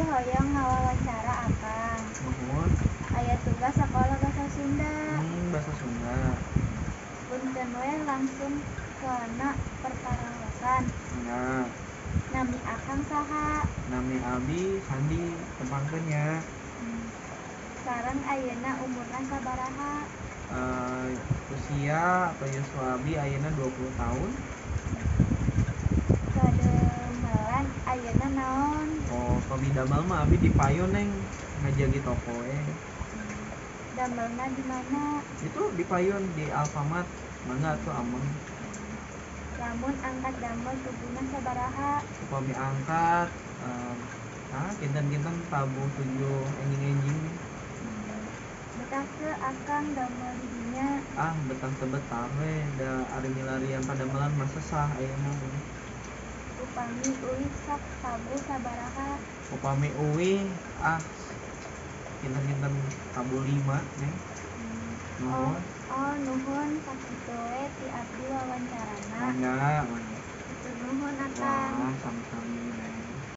hoyong ngawawancara Akang. Nuhun. Aya tugas sakola basa Sunda. Bahasa Sunda. Punten we, langsung kana pertarosan. Nya. Nami Akang saha? Nami abi Sandi, tepangkeun nya. Sareng ayeuna umurna sabaraha? Usia atau yuswa abi ayeuna 20 tahun. Kademelan ayeuna naon? Oh, pami damel mah abi di payun, Neng, ngajagi toko we. Damelna di mana? Itu di payun, di Alfamart, mangga atuh ameng. Lamun angkat damel tubuhna sabaraha? Upami angkat kinten-kinten tabuh 7 enjing-enjing. Betah teu Akang damel di dinya? Ah, betah teu betah we, da ari milarian padamelan mah sesah ayeuna mah. Upami uih sok tabuh sabaraha? Upami uih, ah, kinten-kinten tabuh 5, Neng. Oh, Nuhun. oh, nuhun, sakitu we ti abdi wawancarana. Mangga, mangga. Hatur nuhun, Akang. Wah, sami-sami, Neng.